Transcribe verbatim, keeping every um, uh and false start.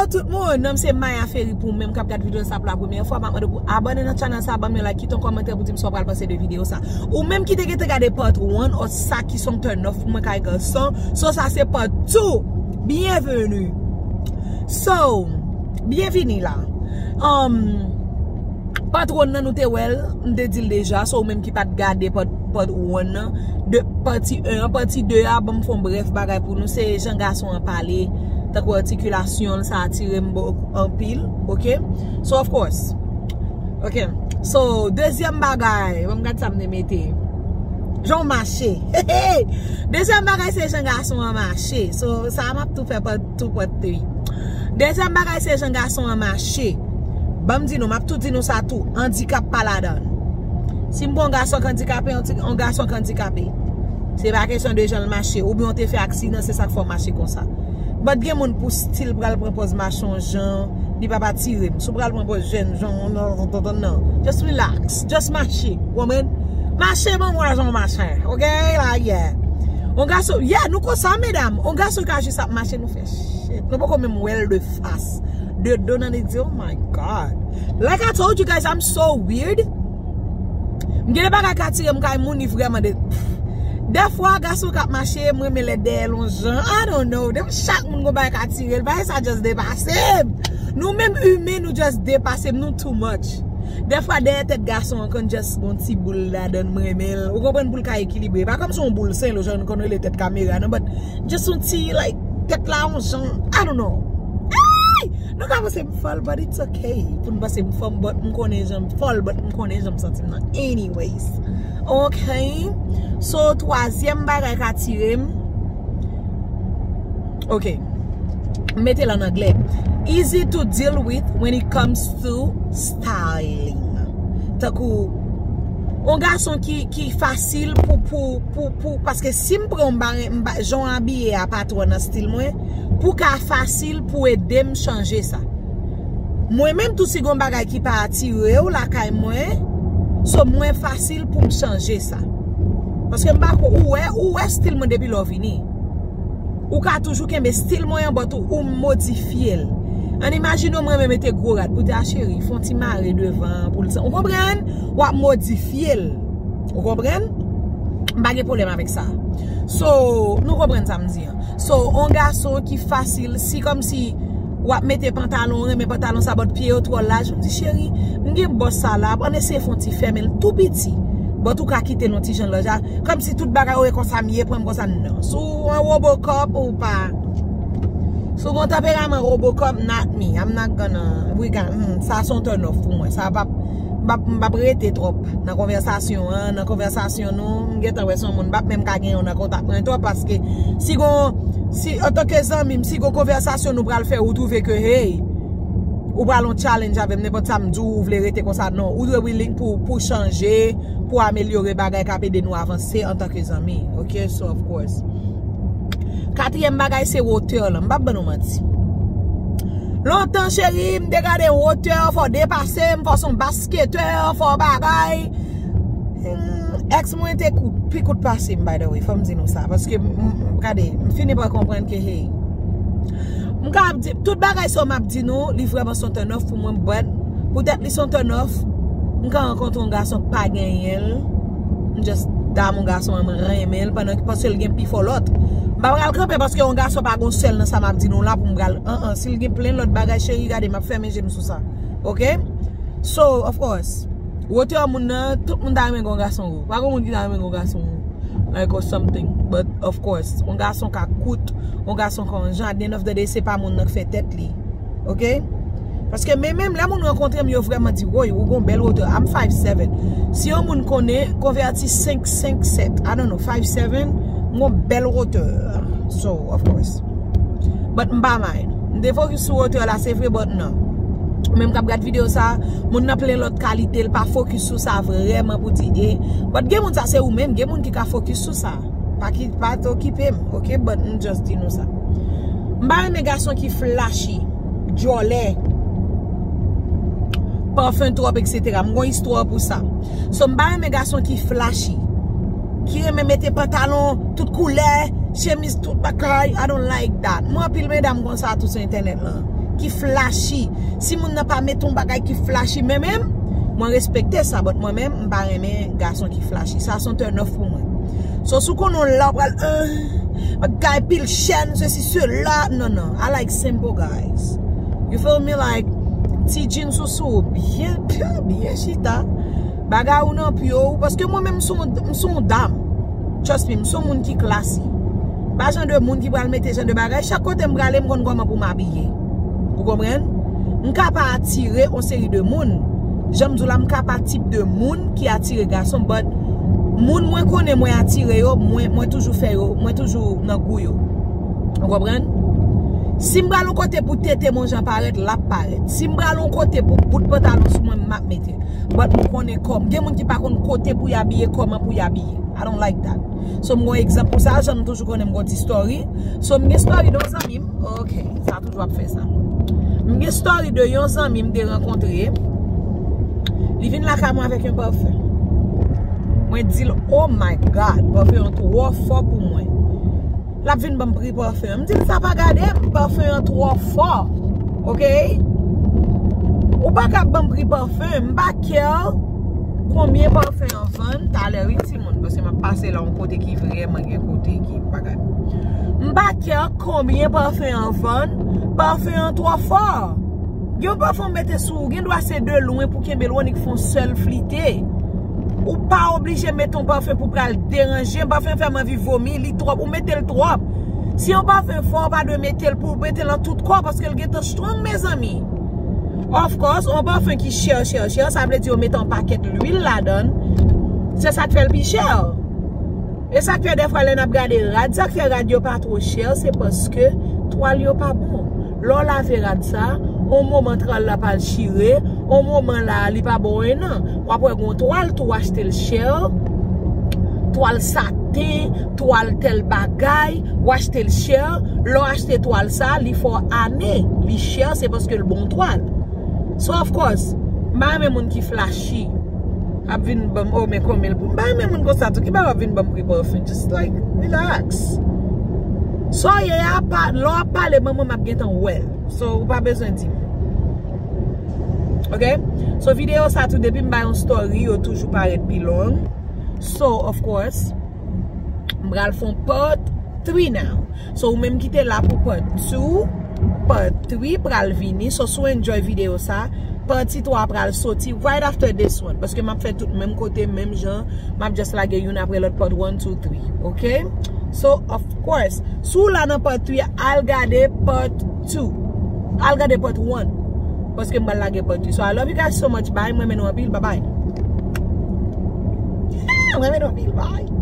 Tout moun, non m se Maya Ferry. Pou menm k ap gad videyo sa pou la premyè fwa, m ap mande pou abòne nan channel sa, ban m yon like, kite yon kòmantè pou di m sa w pral panse de videyo sa. Ou menm ki te gentan gade part one, o sa ki son turn off pou mwen kay gason, so sa se part two. Byenveni. So, byenvini la. Um, part one nan nou te wè l, m te di l deja, so ou menm ki pa t gade part, part one nan, de pati un an, pati de a, ban m fè yon brèf bagay pou nou, se jan gason an pale, tankou atikilasyon l, sa atire m bo-, anpil, ok? So, of course. Ok. So, dezyèm bagay, ban m gad sa m te mete. Jan w mache. Dezyèm bagay, se jan gason an mache. So, sa a m ap tou fè part two, part three. Dezyèm bagay, se jan gason an mache. Ban m di nou, m ap tou di nou sa tou, andikap pa ladan l. Si m pran yon gason k andikape, yon ti, yon gason k andikape, se pa kesyon de jan l mache, oubyen w te fè aksidan, se sa k fè w mache konsa. But gen moun pou stil pral pran pòz mache yon jan, li p ap atire m. Si w pral pran pòz jèn jan, non, non, non, non, non. Just relax, just mache, w konprann? Mache ban m wè jan w mache, ok? La, yeah. On gason, yeah, nou konsa, medam. On gason ka jis ap mache, nou fè shit. Nou poko menm wè l de fas. De do nan li di, oh my God. Like I told you guys, I'm so weird. M gen de bagay ka tire m kay moun, li vrèman de. Dèfwa, gason k ap mache, m renmen lè dèyè l on jan. I don't know. Depi chak moun gon bagay ka tire l, bagay sa just depase m. Nou menm imen, nou just depase m, nou too much. Dèfwa, dèyè tèt gason an konn just gon ti boul ladan l, m renmen l. Ou konprann, pou l ka ekilibre. Pa kòmsi yon boul sen, jan nou konn rele tèt kamera, non, but just yon ti, like, tèt la, on jan, I don't know. Ay! Nou ka panse m fòl, but it's okay. Pou n panse m fòl, but m konnen jan m fòl, but m konnen jan m santi m nan. Anyways. Ok. So, twazyèm bagay ka tire m. Ok. M mete l an anglè. Easy to deal with when it comes to styling. Tankou, on gason ki, ki fasil pou, pou, pou, pou, paske si m pran yon bagay, m ba-, jan w abiye a pa twò nan stil mwen, pou ka fasil pou ede m chanje sa. Mwen menm tou si gon bagay ki pa atire w lakay mwen, so mwen fasil pou m chanje sa. Paske m pa ko-, ou wè, ou wè stil mwen depi lè w vini. Ou ka toujou kenbe stil mwen an, but ou, ou modifye l. Ann imajine w mwen menm mete gwo rad pou di a cheri, fè yon ti mare devan pou l san-, ou konprann? W ap modifye l. Ou konprann? M pa gen pwoblèm avèk sa. So, nou konprann sa m di an. So, on gason ki fasil, si kòmsi w ap mete pantalon, w renmen pantalon sa, but pye yo twò laj, ou di, cheri, m gen bòs sa la, ann eseye fè yon ti fèmen l tou piti. But ou ka kite l yon ti jan laj la. Kòmsi tout bagay, ou e konsa m ye, pran m konsa, non. Si w an Robocop, ou pa. Si w gen yon tanperaman Robocop, not me. I'm not gonna, we got, hmm, sa se yon turn off pou mwen. Sa p ap, m p ap, m p ap rete twòp nan konvèsasyon an, nan konvèsasyon nou, m gentan wè se yon moun, m p ap menm ka gen yon nan kontak mwen twòp, paske si gon, si, antanke zanmi m, si gon konvèsasyon nou pral fè, ou twouve ke, hey, ou pral yon challenge avè m, nenpòt sa m di w, ou vle rete konsa, non, ou dwe willing pou, pou chanje, pou amelyore bagay k ap ede nou avanse antanke zanmi. Ok, so of course. Katriyèm bagay se wotè lan. M p ap ban nou manti. Lontan, cheri, m te gade wotè, fò w depase m, fò w se yon basketè, fò w bagay. Hmm, ex mwen te kout, pi kout pase m, by the way, fò m di nou sa. Paske, m, m, gade, m fini pa konprann ke, hey. M ka ap di, tout bagay sa m ap di nou, li vrèman se yon turn off pou mwen, but poutèt li se yon turn off, m ka rankontre yon gason k pa genyen l, m just damou gason an, m renmen l, pandan, paske l gen pifò lòt. M pa pral kanpe paske yon gason pa gon sèl nan sa m ap di nou la pou m pral, an, an, si l gen plen lòt bagay, cheri, gade, m ap fèmen je m sou sa. Ok? So, of course, wotè moun nan, tout moun ta renmen gon gason wo. Pa gon moun ki ta renmen gon gason wo. Like or something. But, of course, yon gason ka kout, yon gason ka yon jan. At the end of the day, se pa moun nan k fè tèt li. Ok? Paske men menm lè moun rankontre m, yo vrèman di, woy, ou gon bèl wotè. I'm five seven. Si yon moun konnen, konvèti senk senk sèt. I don't know, five seven, m gon bèl wotè. So, of course. But m pa mind. M te fokis sou wotè la, se vre, but non. Ou menm k ap gad videyo sa, moun nan plen lòt kalite, l pa fokis sou sa vrèman pou di, e. But gen moun sa, se ou menm, gen moun ki ka fokis sou sa. Pa ki, pa t okipe m, ok? But m just di nou sa. M pa renmen gason ki flashy, djòlè, pafen twòp, et cetera. M gon istwa pou sa. So, m pa renmen gason ki flashy, ki renmen mete pantalon tout koulè, chemiz tout bagay. I don't like that. M wè anpil medam konsa tou sou entènèt lan. ki flashy. Si moun nan pa mete yon bagay ki flashy, men menm, mwen respekte sa, but mwen menm, m pa renmen gason ki flashy. Sa se yon turn off pou mwen. So, si w konnen w la, w pral, euh, bagay pil chèn, sesi, sela. Non, non. I like simple guys. You feel me? Like, ti jeans ou sou, byen, byen, byen chita. Bagay ou nan pye w, paske mwen menm, m se yon, m se yon dam. Trust me, m se yon moun ki classy. Pa jan de moun ki pral mete jan de bagay. Chak kote m prale, m konn kòman pou m abiye. Ou konprann? M ka pa atire yon seri de moun. Jan m di w la, m ka pa tip de moun ki atire gason, but moun mwen konnen mwen atire yo, mwen, mwen toujou fè yo, mwen toujou nan gou yo. Ou konprann? Si m pral yon kote pou tete m yon jan parèt, l ap parèt. Si m pral yon kote pou bout pantalon sou mwen, m ap mete. But m konnen kò m. Gen moun ki pa konn kote pou y abiye, kòman pou y abiye. I don't like that. So, m gon egzanp pou sa, jan m toujou konnen m gon ti story. So, m gen story de yon zanmi m. Ok, sa toujou ap fè sa. M gen story de yon zanmi m te rankontre. Li vin lakay mwen avèk yon pafen. Mwen di l, "Oh my God, pafen an twò fò pou mwen." L ap vin ban m pri pafen an. M di l, "Sa pa gade m, pafen an twò fò." Ok? Ou pa ka ban m pri pafen, m pa care konbyen pafen an vann. Talè, wi, timoun, paske m ap pase la yon kote ki vrèman gen kote ki bagay. M pa care konbyen pafen an vann, pafen an twò fò. Gen yon pafen w mete sou ou, gen dwa se de lwen pou kenbe l, w annik fè yon sèl flite. Ou pa oblije mete yon pafen pou pral deranje m. Pafen fè m anvi vomi, li twòp, ou mete l twòp. Si yon pafen fò, ou pa dwe mete l pou mete l nan tout kò, paske l gentan strong, mezanmi. Of course, yon pafen ki chè, chè, chè, sa vle di yo mete yon pakèt lwil ladan l. Se sa k fè l pi chè. E sa k fè dèfwa lè n ap gade rad, sa k fè rad yo pa two chè, se paske twal yo pa bon. Lè w lave rad sa, on moman twal la pral chire, on moman la li pa bon en nan. W ap wè gon twal tou w achte l chè, twal saten, twal tèl bagay, w achte l chè. Lè w achte twal sa, li fè w ane, li chè, se paske l bon twal. So, of course, m pa renmen moun ki flashy. Ap vin ban m, oh, men konbyen l pou. M pa renmen moun konsa tou. Ki bagay w ap vin ban m pri pafen? Just, like, relax. So, ye a pa, lè w ap pale, manman m ap gentan wè l. So, ou pa bezwen di m. Ok? So, videyo sa tou, depi m bay yon story, yo toujou parèt pi long. So, of course, m pral fè yon part three now. So, ou menm ki te la pou part two, part three pral vini. So, si w enjoy videyo sa, parti twa pral soti right after this one. Paske m ap fè tout menm kote, menm jan. M ap just lage youn apre lòt, part one, two, three. Ok? So, of course, si w la nan part three, al gade part two. Al gade part one. Paske m pral lage part three. So, I love you guys so much. Bye. Mwen renmen nou anpil. Bye bye. Ah, mwen renmen nou anpil. Bye.